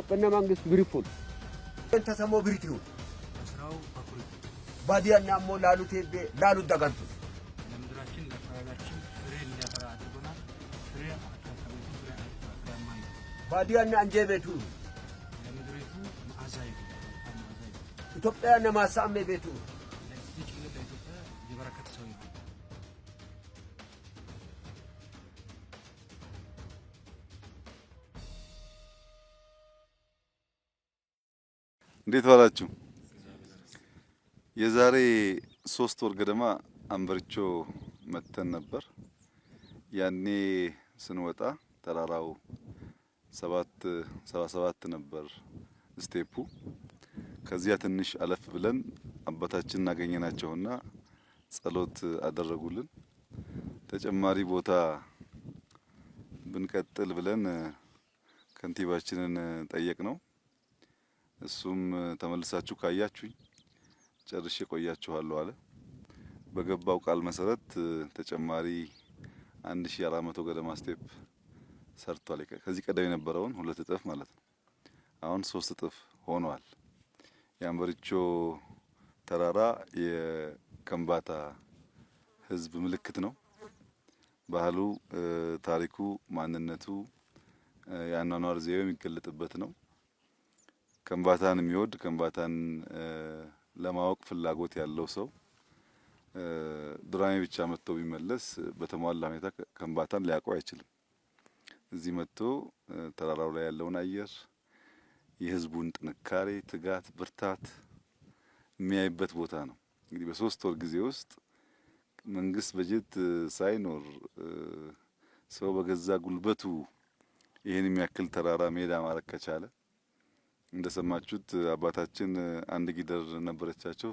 ኢትዮጵያና መንግስት ብሪፉል ተሰሞ ብሪት ይሁን ስራው በኩሪቱ ባዲያና ሞ ላሉ ቴቤ ላሉ ደጋንቱስ ለምድራችን ለአካባቢያችን ፍሬ እንዲያፈራ አድርጎናል። ፍሬ አካባቢያችን ፍሬ ፍሬያማ ይሁን። ባዲያና አንጄ ቤቱ ለምድሪቱ መዓዛ ይሁን፣ መልካም መዓዛ ይሁን። ኢትዮጵያና ማሳሜ ቤቱ ለዚች ምድር ለኢትዮጵያ የበረከት ሰው ይሁን። እንዴት ዋላችሁ? የዛሬ 3 ወር ገደማ አንበርቾ መተን ነበር። ያኔ ስንወጣ ተራራው 777 ነበር step ኡ። ከዚያ ትንሽ አለፍ ብለን አባታችንን አገኘናቸውና ጸሎት አደረጉልን። ተጨማሪ ቦታ ብንቀጥል ብለን ከንቲባችንን ጠየቅነው። እሱም ተመልሳችሁ ካያችሁኝ ጨርሼ ቆያችኋለሁ አለ። በገባው ቃል መሰረት ተጨማሪ 1400 ገደማ step ሰርቷል። ከዚህ ቀደም የነበረውን 2 እጥፍ ማለት ነው። አሁን 3 እጥፍ ሆኗል። የአንበሪቾ ተራራ የከምባታ ሕዝብ ምልክት ነው። ባህሉ፣ ታሪኩ፣ ማንነቱ፣ የአኗኗር ዘዬው የሚገለጥበት ነው። ከምባታን የሚወድ፣ ከምባታን ለማወቅ ፍላጎት ያለው ሰው ዱራሜ ብቻ መጥቶ ቢመለስ በተሟላ ሁኔታ ከምባታን ሊያውቀው አይችልም። እዚህ መጥቶ ተራራው ላይ ያለውን አየር፣ የህዝቡን ጥንካሬ፣ ትጋት፣ ብርታት የሚያይበት ቦታ ነው። እንግዲህ በ3 ወር ጊዜ ውስጥ መንግስት በጀት ሳይኖር ሰው በገዛ ጉልበቱ ይህን የሚያክል ተራራ ሜዳ ማድረግ ከቻለ፣ እንደሰማችሁት አባታችን አንድ ጊደር ነበረቻቸው፣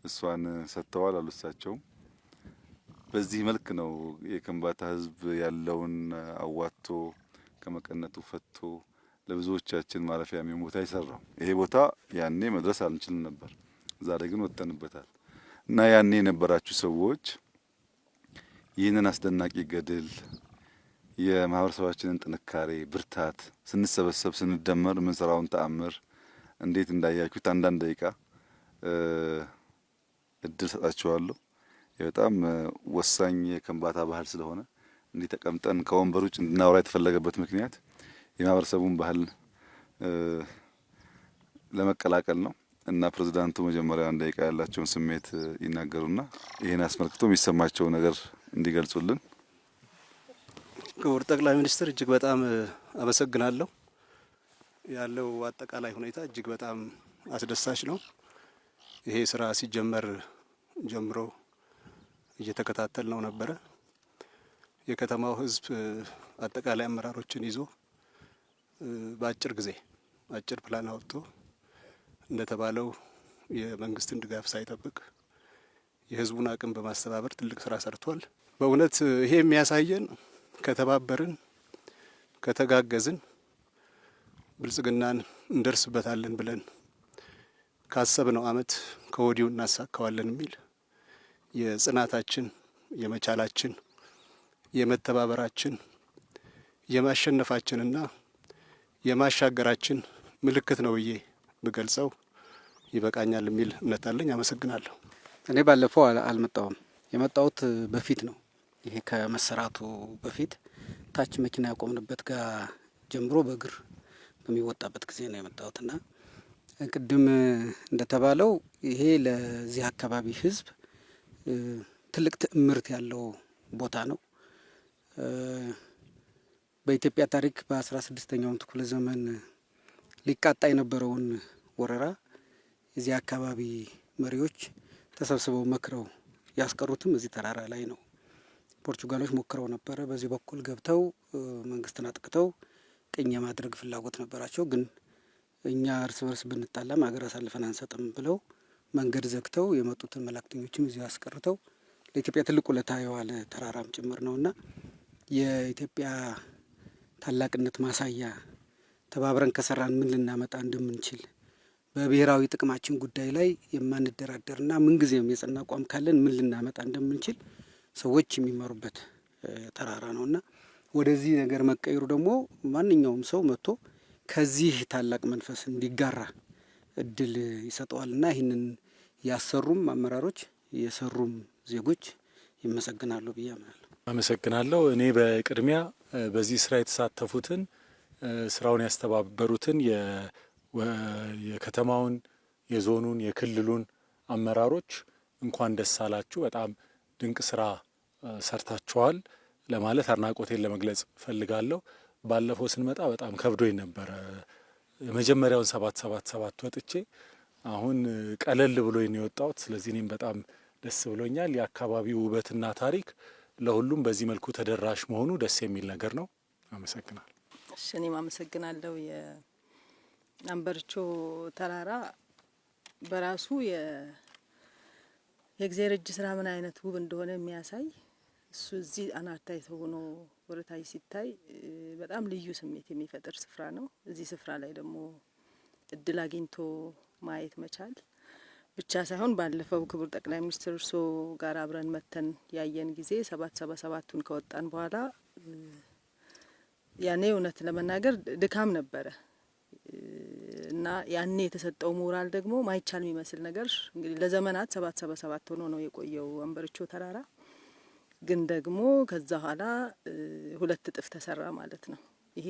እሷን ሰጥተዋል አሉ እሳቸውም። በዚህ መልክ ነው የከምባታ ህዝብ ያለውን አዋጥቶ ከመቀነቱ ፈቶ ለብዙዎቻችን ማረፊያ የሚሆን ቦታ የሰራው። ይሄ ቦታ ያኔ መድረስ አንችልም ነበር፣ ዛሬ ግን ወጥተንበታል። እና ያኔ የነበራችሁ ሰዎች ይህንን አስደናቂ ገድል፣ የማህበረሰባችንን ጥንካሬ፣ ብርታት፣ ስንሰበሰብ ስንደመር የምንሰራውን ተአምር እንዴት እንዳያችሁት አንዳንድ ደቂቃ እድል ሰጣችኋለሁ። በጣም ወሳኝ የከምባታ ባህል ስለሆነ እንዲህ ተቀምጠን ከወንበር ውጭ እንድናወራ የተፈለገበት ምክንያት የማህበረሰቡን ባህል ለመቀላቀል ነው። እና ፕሬዝዳንቱ መጀመሪያ አንድ ደቂቃ ያላቸውን ስሜት ይናገሩና ይህን አስመልክቶ የሚሰማቸው ነገር እንዲገልጹልን። ክቡር ጠቅላይ ሚኒስትር፣ እጅግ በጣም አመሰግናለሁ። ያለው አጠቃላይ ሁኔታ እጅግ በጣም አስደሳች ነው። ይሄ ስራ ሲጀመር ጀምሮ እየተከታተልነው ነበረ። የከተማው ሕዝብ አጠቃላይ አመራሮችን ይዞ በአጭር ጊዜ አጭር ፕላን አውጥቶ፣ እንደተባለው የመንግስትን ድጋፍ ሳይጠብቅ የህዝቡን አቅም በማስተባበር ትልቅ ስራ ሰርቷል። በእውነት ይሄ የሚያሳየን ከተባበርን፣ ከተጋገዝን ብልጽግናን እንደርስበታለን ብለን ካሰብነው አመት ከወዲሁ እናሳካዋለን የሚል የጽናታችን፣ የመቻላችን፣ የመተባበራችን፣ የማሸነፋችንና የማሻገራችን ምልክት ነው ብዬ ብገልጸው ይበቃኛል የሚል እምነት አለኝ። አመሰግናለሁ። እኔ ባለፈው አልመጣሁም። የመጣሁት በፊት ነው። ይሄ ከመሰራቱ በፊት ታች መኪና ያቆምንበት ጋር ጀምሮ በእግር በሚወጣበት ጊዜ ነው የመጣሁት። እና ቅድም እንደተባለው ይሄ ለዚህ አካባቢ ሕዝብ ትልቅ ትዕምርት ያለው ቦታ ነው። በኢትዮጵያ ታሪክ በ16ኛው ክፍለ ዘመን ሊቃጣ የነበረውን ወረራ የዚህ አካባቢ መሪዎች ተሰብስበው መክረው ያስቀሩትም እዚህ ተራራ ላይ ነው። ፖርቹጋሎች ሞክረው ነበረ። በዚህ በኩል ገብተው መንግስትን አጥቅተው ቅኝ የማድረግ ፍላጎት ነበራቸው። ግን እኛ እርስ በርስ ብንጣላም ሀገር አሳልፈን አንሰጥም ብለው መንገድ ዘግተው የመጡትን መላእክተኞችም እዚሁ አስቀርተው ለኢትዮጵያ ትልቅ ውለታ የዋለ ተራራም ጭምር ነውና የኢትዮጵያ ታላቅነት ማሳያ፣ ተባብረን ከሰራን ምን ልናመጣ እንደምንችል፣ በብሔራዊ ጥቅማችን ጉዳይ ላይ የማንደራደርና ምንጊዜም የጸና አቋም ካለን ምን ልናመጣ እንደምንችል ሰዎች የሚመሩበት ተራራ ነውና ወደዚህ ነገር መቀየሩ ደግሞ ማንኛውም ሰው መጥቶ ከዚህ ታላቅ መንፈስ እንዲጋራ እድል ይሰጠዋልና ይህንን ያሰሩም አመራሮች የሰሩም ዜጎች ይመሰግናሉ ብዬ አምናለሁ። አመሰግናለሁ። እኔ በቅድሚያ በዚህ ስራ የተሳተፉትን፣ ስራውን ያስተባበሩትን የከተማውን፣ የዞኑን፣ የክልሉን አመራሮች እንኳን ደስ አላችሁ፣ በጣም ድንቅ ስራ ሰርታችኋል ለማለት አድናቆቴን ለመግለጽ እፈልጋለሁ። ባለፈው ስንመጣ በጣም ከብዶኝ ነበረ። የመጀመሪያውን 777 ወጥቼ አሁን ቀለል ብሎኝ ነው የወጣሁት። ስለዚህ እኔም በጣም ደስ ብሎኛል። የአካባቢው ውበትና ታሪክ ለሁሉም በዚህ መልኩ ተደራሽ መሆኑ ደስ የሚል ነገር ነው። አመሰግናለሁ። እሺ፣ እኔም አመሰግናለሁ። የአምበሪቾ ተራራ በራሱ የእግዚአብሔር እጅ ስራ ምን አይነት ውብ እንደሆነ የሚያሳይ፣ እሱ እዚህ አናት ላይ ሆኖ ወደታች ሲታይ በጣም ልዩ ስሜት የሚፈጥር ስፍራ ነው። እዚህ ስፍራ ላይ ደግሞ እድል አግኝቶ ማየት መቻል ብቻ ሳይሆን ባለፈው ክቡር ጠቅላይ ሚኒስትር እርስዎ ጋር አብረን መተን ያየን ጊዜ 777ቱን ከወጣን በኋላ ያኔ እውነት ለመናገር ድካም ነበረ እና ያኔ የተሰጠው ሞራል ደግሞ ማይቻል የሚመስል ነገር፣ እንግዲህ ለዘመናት 777 ሆኖ ነው የቆየው አምበሪቾ ተራራ። ግን ደግሞ ከዛ ኋላ 2 እጥፍ ተሰራ ማለት ነው። ይሄ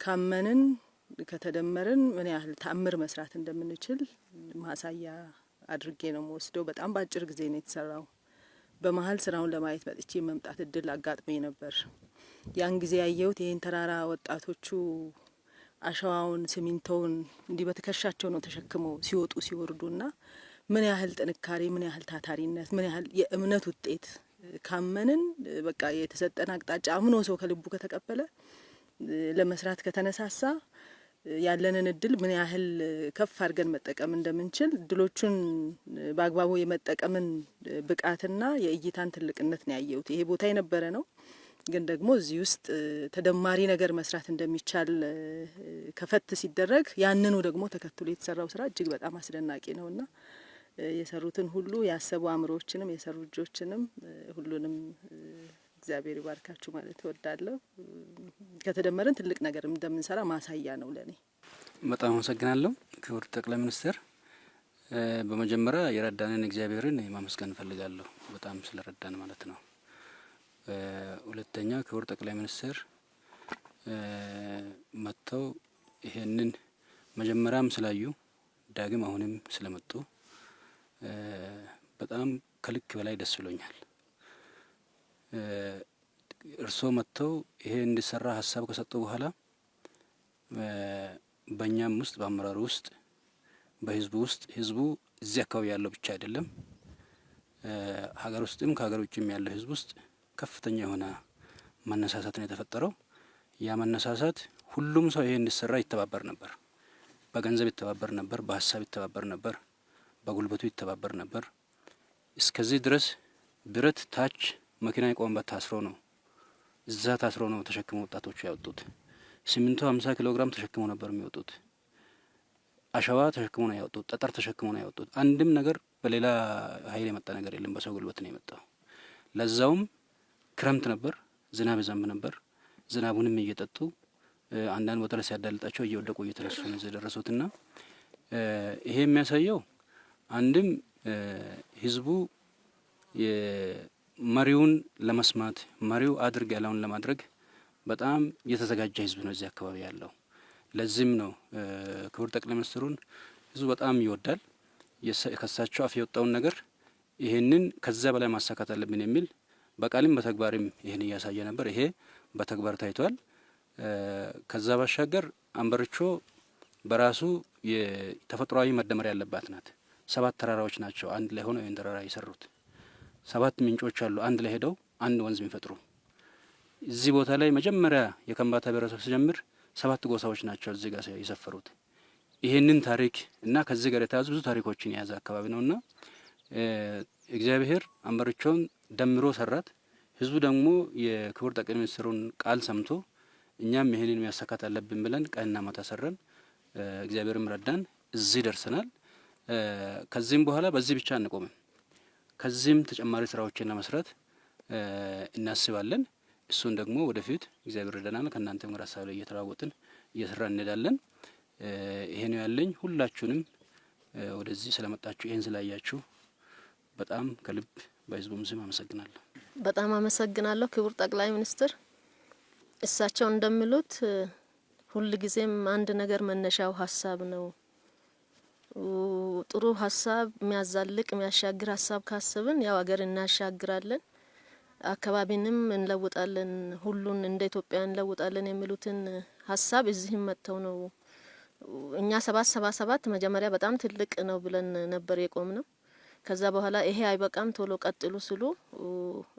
ካመንን ከተደመርን ምን ያህል ተአምር መስራት እንደምንችል ማሳያ አድርጌ ነው የምወስደው። በጣም በአጭር ጊዜ ነው የተሰራው። በመሀል ስራውን ለማየት መጥቼ መምጣት እድል አጋጥሞኝ ነበር። ያን ጊዜ ያየሁት ይህን ተራራ ወጣቶቹ አሸዋውን፣ ሲሚንቶውን እንዲህ በትከሻቸው ነው ተሸክመው ሲወጡ ሲወርዱና ምን ያህል ጥንካሬ፣ ምን ያህል ታታሪነት፣ ምን ያህል የእምነት ውጤት፣ ካመንን በቃ የተሰጠን አቅጣጫ አምኖ ሰው ከልቡ ከተቀበለ፣ ለመስራት ከተነሳሳ ያለንን እድል ምን ያህል ከፍ አድርገን መጠቀም እንደምንችል፣ እድሎቹን በአግባቡ የመጠቀምን ብቃትና የእይታን ትልቅነት ነው ያየሁት። ይሄ ቦታ የነበረ ነው፣ ግን ደግሞ እዚህ ውስጥ ተደማሪ ነገር መስራት እንደሚቻል ከፈት ሲደረግ ያንኑ ደግሞ ተከትሎ የተሰራው ስራ እጅግ በጣም አስደናቂ ነውና የሰሩትን ሁሉ፣ ያሰቡ አእምሮዎችንም፣ የሰሩ እጆችንም፣ ሁሉንም እግዚአብሔር ይባርካችሁ ማለት እወዳለሁ። ከተደመርን ትልቅ ነገር እንደምንሰራ ማሳያ ነው ለኔ። በጣም አመሰግናለሁ ክቡር ጠቅላይ ሚኒስትር። በመጀመሪያ የረዳንን እግዚአብሔርን ማመስገን እፈልጋለሁ፣ በጣም ስለረዳን ማለት ነው። ሁለተኛ ክቡር ጠቅላይ ሚኒስትር መጥተው ይሄንን መጀመሪያም ስላዩ ዳግም አሁንም ስለመጡ በጣም ከልክ በላይ ደስ ብሎኛል። እርስዎ መጥተው ይሄ እንዲሰራ ሀሳብ ከሰጡ በኋላ በእኛም ውስጥ፣ በአመራሩ ውስጥ፣ በህዝቡ ውስጥ፣ ህዝቡ እዚህ አካባቢ ያለው ብቻ አይደለም፣ ሀገር ውስጥም ከሀገር ውጭም ያለው ህዝብ ውስጥ ከፍተኛ የሆነ መነሳሳት ነው የተፈጠረው። ያ መነሳሳት ሁሉም ሰው ይሄ እንዲሰራ ይተባበር ነበር። በገንዘብ ይተባበር ነበር፣ በሀሳብ ይተባበር ነበር፣ በጉልበቱ ይተባበር ነበር። እስከዚህ ድረስ ብረት ታች መኪና የቆመበት ታስሮ ነው፣ እዛ ታስሮ ነው ተሸክመው ወጣቶቹ ያወጡት። ሲሚንቶ 50 ኪሎ ግራም ተሸክመው ነበር የሚወጡት። አሸዋ ተሸክሞ ነው ያወጡት። ጠጠር ተሸክሞ ነው ያወጡት። አንድም ነገር በሌላ ኃይል የመጣ ነገር የለም። በሰው ጉልበት ነው የመጣው። ለዛውም ክረምት ነበር፣ ዝናብ ይዘንብ ነበር። ዝናቡንም እየጠጡ፣ አንዳንድ ቦታ ላይ ሲያዳልጣቸው እየወደቁ እየተነሱ ነው የደረሱትና ይሄ የሚያሳየው አንድም ህዝቡ መሪውን ለመስማት፣ መሪው አድርግ ያለውን ለማድረግ በጣም የተዘጋጀ ህዝብ ነው እዚህ አካባቢ ያለው። ለዚህም ነው ክቡር ጠቅላይ ሚኒስትሩን ህዝቡ በጣም ይወዳል። ከሳቸው አፍ የወጣውን ነገር ይሄንን ከዛ በላይ ማሳካት አለብን የሚል በቃልም በተግባርም ይህን እያሳየ ነበር። ይሄ በተግባር ታይቷል። ከዛ ባሻገር አምበሪቾ በራሱ የተፈጥሯዊ መደመር ያለባት ናት። ሰባት ተራራዎች ናቸው አንድ ላይ ሆነው ይህን ተራራ የሰሩት። ሰባት ምንጮች አሉ አንድ ላይ ሄደው አንድ ወንዝ የሚፈጥሩ። እዚህ ቦታ ላይ መጀመሪያ የከምባታ ብሔረሰብ ሲጀምር ሰባት ጎሳዎች ናቸው እዚህ ጋር የሰፈሩት። ይህንን ታሪክ እና ከዚህ ጋር የተያዙ ብዙ ታሪኮችን የያዘ አካባቢ ነውና እግዚአብሔር አምበሪቾን ደምሮ ሰራት። ህዝቡ ደግሞ የክቡር ጠቅላይ ሚኒስትሩን ቃል ሰምቶ እኛም ይህንን ማሳካት አለብን ብለን ቀንና ማታ ሰራን። እግዚአብሔርም ረዳን፣ እዚህ ደርሰናል። ከዚህም በኋላ በዚህ ብቻ አንቆምም። ከዚህም ተጨማሪ ስራዎችን ለመስራት እናስባለን። እሱን ደግሞ ወደፊት እግዚአብሔር ረዳናል። ከእናንተም ጋር ሀሳብ ላይ እየተለዋወጥን እየሰራ እንሄዳለን። ይሄ ነው ያለኝ። ሁላችሁንም ወደዚህ ስለመጣችሁ ይሄን ስላያችሁ በጣም ከልብ በህዝቡም ስም አመሰግናለሁ። በጣም አመሰግናለሁ ክቡር ጠቅላይ ሚኒስትር። እሳቸው እንደሚሉት ሁል ጊዜም አንድ ነገር መነሻው ሀሳብ ነው። ጥሩ ሀሳብ የሚያዛልቅ የሚያሻግር ሀሳብ ካሰብን ያው ሀገር እናሻግራለን፣ አካባቢንም እንለውጣለን፣ ሁሉን እንደ ኢትዮጵያ እንለውጣለን የሚሉትን ሀሳብ እዚህም መጥተው ነው። እኛ 777 መጀመሪያ በጣም ትልቅ ነው ብለን ነበር የቆምነው። ከዛ በኋላ ይሄ አይበቃም ቶሎ ቀጥሉ ስሉ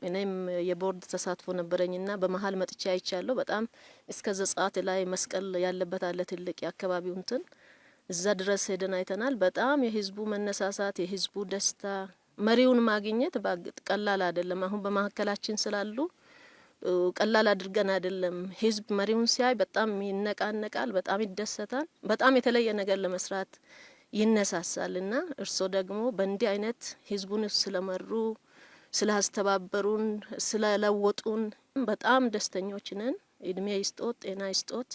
እኔም የቦርድ ተሳትፎ ነበረኝና በመሀል መጥቼ አይቻለሁ። በጣም እስከ ዘጸአት ላይ መስቀል ያለበት አለ ትልቅ የአካባቢው እንትን እዛ ድረስ ሄደን አይተናል። በጣም የህዝቡ መነሳሳት፣ የህዝቡ ደስታ፣ መሪውን ማግኘት ቀላል አይደለም። አሁን በመካከላችን ስላሉ ቀላል አድርገን አይደለም። ህዝብ መሪውን ሲያይ በጣም ይነቃነቃል፣ በጣም ይደሰታል፣ በጣም የተለየ ነገር ለመስራት ይነሳሳል እና እርስዎ ደግሞ በእንዲህ አይነት ህዝቡን ስለመሩ፣ ስላስተባበሩን፣ ስለለወጡን በጣም ደስተኞች ነን። እድሜ ይስጦት፣ ጤና ይስጦት።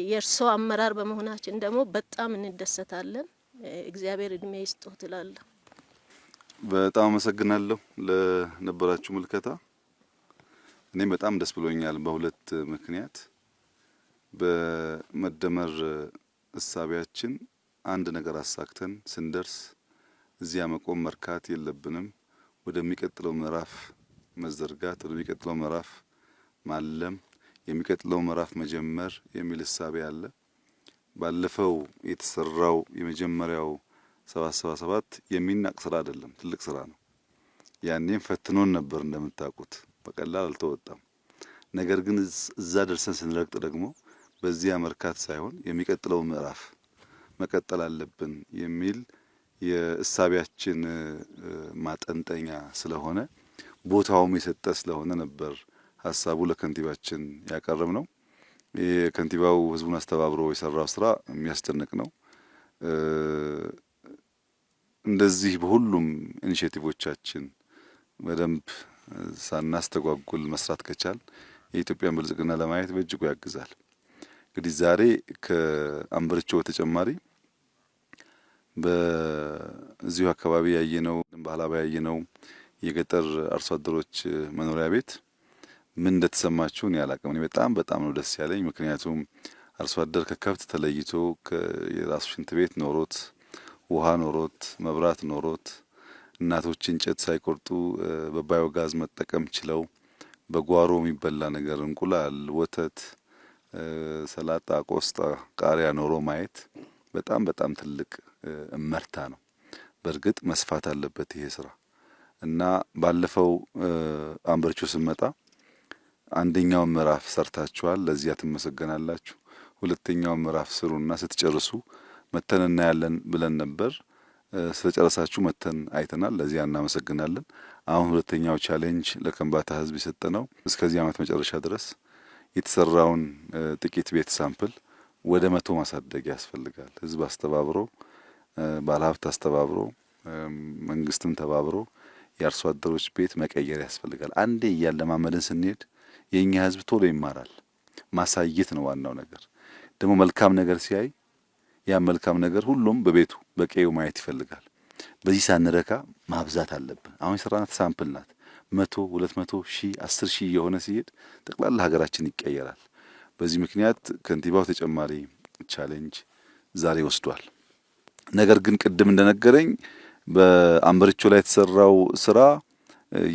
የእርስዎ አመራር በመሆናችን ደግሞ በጣም እንደሰታለን። እግዚአብሔር እድሜ ይስጦት እላለሁ። በጣም አመሰግናለሁ ለነበራችሁ ምልከታ። እኔም በጣም ደስ ብሎኛል በሁለት ምክንያት። በመደመር እሳቢያችን አንድ ነገር አሳክተን ስንደርስ እዚያ መቆም መርካት የለብንም። ወደሚቀጥለው ምዕራፍ መዘርጋት፣ ወደሚቀጥለው ምዕራፍ ማለም፣ የሚቀጥለው ምዕራፍ መጀመር የሚል እሳቤ አለ። ባለፈው የተሰራው የመጀመሪያው 777 የሚናቅ ስራ አይደለም፣ ትልቅ ስራ ነው። ያኔም ፈትኖን ነበር እንደምታውቁት፣ በቀላል አልተወጣም። ነገር ግን እዛ ደርሰን ስንረግጥ ደግሞ በዚያ መርካት ሳይሆን የሚቀጥለው ምዕራፍ መቀጠል አለብን የሚል የእሳቢያችን ማጠንጠኛ ስለሆነ ቦታውም የሰጠ ስለሆነ ነበር ሀሳቡ ለከንቲባችን ያቀረብ ነው። የከንቲባው ህዝቡን አስተባብሮ የሰራው ስራ የሚያስደንቅ ነው። እንደዚህ በሁሉም initiative ኦቻችን በደንብ ሳናስተጓጉል መስራት ከቻል የኢትዮጵያን ብልጽግና ለማየት በእጅጉ ያግዛል። እንግዲህ ዛሬ ከአምበሪቾ በተጨማሪ በዚሁ አካባቢ ያየነው ባህላዊ ያየነው የገጠር አርሶ አደሮች መኖሪያ ቤት ምን እንደተሰማችሁ እኔ አላቅም። እኔ በጣም በጣም ነው ደስ ያለኝ። ምክንያቱም አርሶ አደር ከከብት ተለይቶ የራሱ ሽንት ቤት ኖሮት፣ ውሃ ኖሮት፣ መብራት ኖሮት፣ እናቶች እንጨት ሳይቆርጡ በባዮጋዝ መጠቀም ችለው በጓሮ የሚበላ ነገር እንቁላል፣ ወተት፣ ሰላጣ፣ ቆስጣ፣ ቃሪያ ኖሮ ማየት በጣም በጣም ትልቅ እመርታ ነው። በእርግጥ መስፋት አለበት ይሄ ስራ እና ባለፈው አምበሪቾ ስንመጣ አንደኛው ምዕራፍ ሰርታችኋል፣ ለዚያ ትመሰገናላችሁ። ሁለተኛው ምዕራፍ ስሩና ስትጨርሱ መተን እናያለን ብለን ነበር። ስለጨረሳችሁ መተን አይተናል፣ ለዚያ እናመሰግናለን። አሁን ሁለተኛው challenge ለከምባታ ህዝብ የሰጠነው እስከዚህ ዓመት መጨረሻ ድረስ የተሰራውን ጥቂት ቤት sample ወደ 100 ማሳደግ ያስፈልጋል። ህዝብ አስተባብሮ፣ ባለሀብት አስተባብሮ፣ መንግስትም ተባብሮ የአርሶ አደሮች ቤት መቀየር ያስፈልጋል። አንዴ እያለማመድን ስንሄድ የኛ ህዝብ ቶሎ ይማራል። ማሳየት ነው ዋናው ነገር። ደግሞ መልካም ነገር ሲያይ ያ መልካም ነገር ሁሉም በቤቱ በቀዩ ማየት ይፈልጋል። በዚህ ሳንረካ ማብዛት አለብን። አሁን የሰራናት sample ናት። 100፣ 200 ሺህ፣ 10,000 የሆነ ሲሄድ ጠቅላላ ሀገራችን ይቀየራል። በዚህ ምክንያት ከንቲባው ተጨማሪ challenge ዛሬ ወስዷል። ነገር ግን ቅድም እንደነገረኝ በአምበሪቾ ላይ የተሰራው ስራ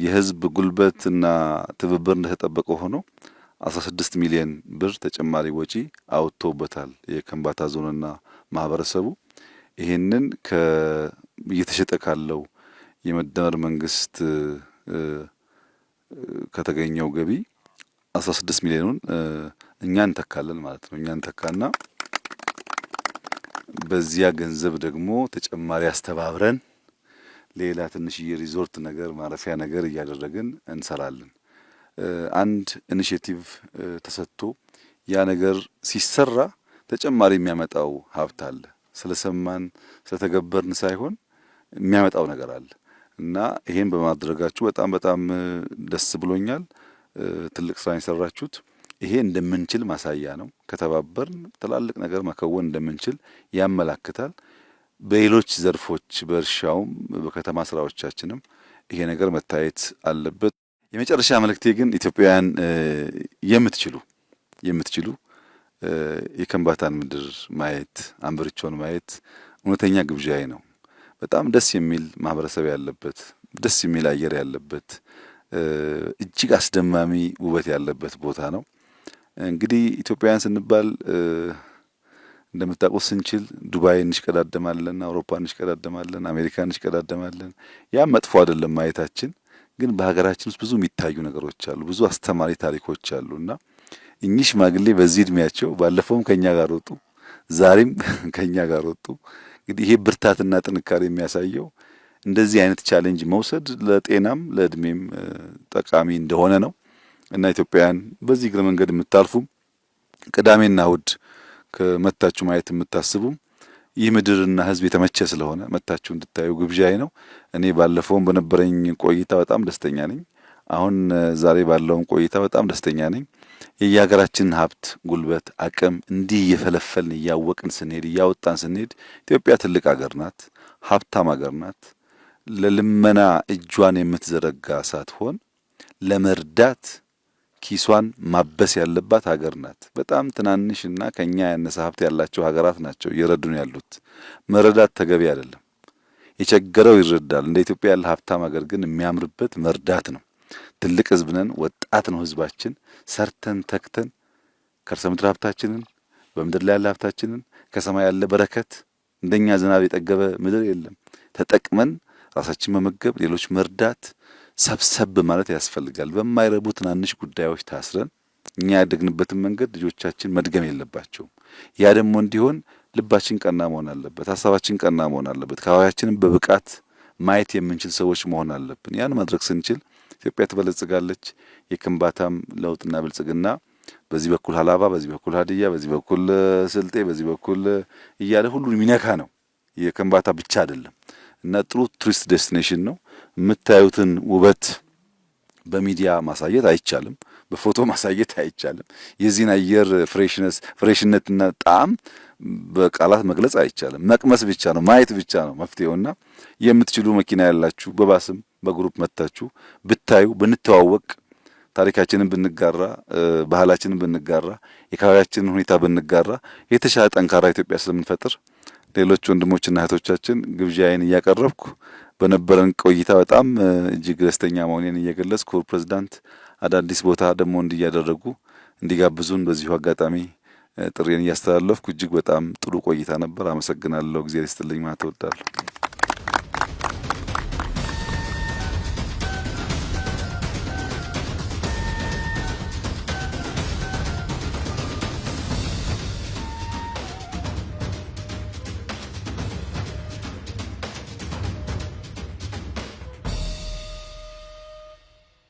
የህዝብ ጉልበት እና ትብብር እንደተጠበቀ ሆኖ 16 ሚሊዮን ብር ተጨማሪ ወጪ አውጥቶበታል የከምባታ ዞንና ማህበረሰቡ። ይሄንን እየተሸጠ ካለው የመደመር መንግስት ከተገኘው ገቢ 16 ሚሊዮኑን እኛ እንተካለን ማለት ነው። እኛ እንተካና በዚያ ገንዘብ ደግሞ ተጨማሪ አስተባብረን ሌላ ትንሽዬ ሪዞርት ነገር ማረፊያ ነገር እያደረግን እንሰራለን። አንድ initiative ተሰጥቶ ያ ነገር ሲሰራ ተጨማሪ የሚያመጣው ሀብት አለ። ስለሰማን ስለተገበርን ሳይሆን የሚያመጣው ነገር አለ እና ይሄን በማድረጋችሁ በጣም በጣም ደስ ብሎኛል። ትልቅ ስራ የሰራችሁት። ይሄ እንደምንችል ማሳያ ነው። ከተባበርን ትላልቅ ነገር መከወን እንደምንችል ያመላክታል። በሌሎች ዘርፎች በእርሻውም በከተማ ስራዎቻችንም ይሄ ነገር መታየት አለበት። የመጨረሻ መልእክቴ ግን ኢትዮጵያውያን የምትችሉ የከምባታን ምድር ማየት፣ አንበሪቾን ማየት እውነተኛ ግብዣዬ ነው። በጣም ደስ የሚል ማህበረሰብ ያለበት፣ ደስ የሚል አየር ያለበት፣ እጅግ አስደማሚ ውበት ያለበት ቦታ ነው። እንግዲህ ኢትዮጵያውያን ስንባል እንደምታውቁት ስንችል ዱባይ እንሽቀዳደማለን፣ አውሮፓ እንሽቀዳደማለን፣ አሜሪካ እንሽቀዳደማለን። ያም መጥፎ አይደለም ማየታችን። ግን በሀገራችን ውስጥ ብዙ የሚታዩ ነገሮች አሉ፣ ብዙ አስተማሪ ታሪኮች አሉ እና እኚህ ሽማግሌ በዚህ እድሜያቸው ባለፈውም ከኛ ጋር ወጡ፣ ዛሬም ከኛ ጋር ወጡ። እንግዲህ ይሄ ብርታትና ጥንካሬ የሚያሳየው እንደዚህ አይነት challenge መውሰድ ለጤናም ለእድሜም ጠቃሚ እንደሆነ ነው እና ኢትዮጵያውያን በዚህ እግረ መንገድ የምታልፉም ቅዳሜና እሁድ ከመታችሁ ማየት የምታስቡም ይህ ምድርና ሕዝብ የተመቸ ስለሆነ መታችሁ እንድታዩ ግብዣዬ ነው። እኔ ባለፈውም በነበረኝ ቆይታ በጣም ደስተኛ ነኝ። አሁን ዛሬ ባለውም ቆይታ በጣም ደስተኛ ነኝ። የየሀገራችንን ሀብት፣ ጉልበት፣ አቅም እንዲህ እየፈለፈልን እያወቅን ስንሄድ እያወጣን ስንሄድ ኢትዮጵያ ትልቅ ሀገር ናት፣ ሀብታም ሀገር ናት። ለልመና እጇን የምትዘረጋ ሳትሆን ለመርዳት ኪሷን ማበስ ያለባት ሀገር ናት። በጣም ትናንሽና ከኛ ያነሰ ሀብት ያላቸው ሀገራት ናቸው እየረዱን ያሉት። መረዳት ተገቢ አይደለም። የቸገረው ይረዳል። እንደ ኢትዮጵያ ያለ ሀብታም ሀገር ግን የሚያምርበት መርዳት ነው። ትልቅ ህዝብ ነን። ወጣት ነው ህዝባችን። ሰርተን ተክተን ከርሰ ምድር ሀብታችንን፣ በምድር ላይ ያለ ሀብታችንን፣ ከሰማይ ያለ በረከት እንደኛ ዝናብ የጠገበ ምድር የለም። ተጠቅመን ራሳችን መመገብ፣ ሌሎች መርዳት፣ ሰብሰብ ማለት ያስፈልጋል። በማይረቡ ትናንሽ ጉዳዮች ታስረን እኛ ያደግንበትን መንገድ ልጆቻችን መድገም የለባቸውም። ያ ደግሞ እንዲሆን ልባችን ቀና መሆን አለበት። ሀሳባችን ቀና መሆን አለበት። አካባቢያችንን በብቃት ማየት የምንችል ሰዎች መሆን አለብን። ያን ማድረግ ስንችል ኢትዮጵያ ትበለጽጋለች። የከምባታም ለውጥና ብልጽግና በዚህ በኩል ሀላባ፣ በዚህ በኩል ሀዲያ፣ በዚህ በኩል ስልጤ፣ በዚህ በኩል እያለ ሁሉን የሚነካ ነው። የከምባታ ብቻ አይደለም እና ጥሩ tourist destination ነው። የምታዩትን ውበት በሚዲያ ማሳየት አይቻልም፣ በፎቶ ማሳየት አይቻልም። የዚህን አየር freshness fresh ነትና ጣዕም በቃላት መግለጽ አይቻልም። መቅመስ ብቻ ነው፣ ማየት ብቻ ነው መፍትሄውና የምትችሉ መኪና ያላችሁ በ bus ም በ group መጥታችሁ ብታዩ ብንተዋወቅ ታሪካችንን ብንጋራ ባህላችንን ብንጋራ የአካባቢያችንን ሁኔታ ብንጋራ የተሻለ ጠንካራ ኢትዮጵያ ስለምንፈጥር ሌሎች ወንድሞችና እህቶቻችን ግብዣዬን እያቀረብኩ በነበረን ቆይታ በጣም እጅግ ደስተኛ መሆኔን እየገለጽኩ ክቡር ፕሬዝዳንት አዳዲስ ቦታ ደግሞ እንዲያደረጉ እንዲጋብዙን በዚሁ አጋጣሚ ጥሪዬን እያስተላለፍኩ እጅግ በጣም ጥሩ ቆይታ ነበር። አመሰግናለሁ። እግዚአብሔር ይስጥልኝ ማለት እወዳለሁ።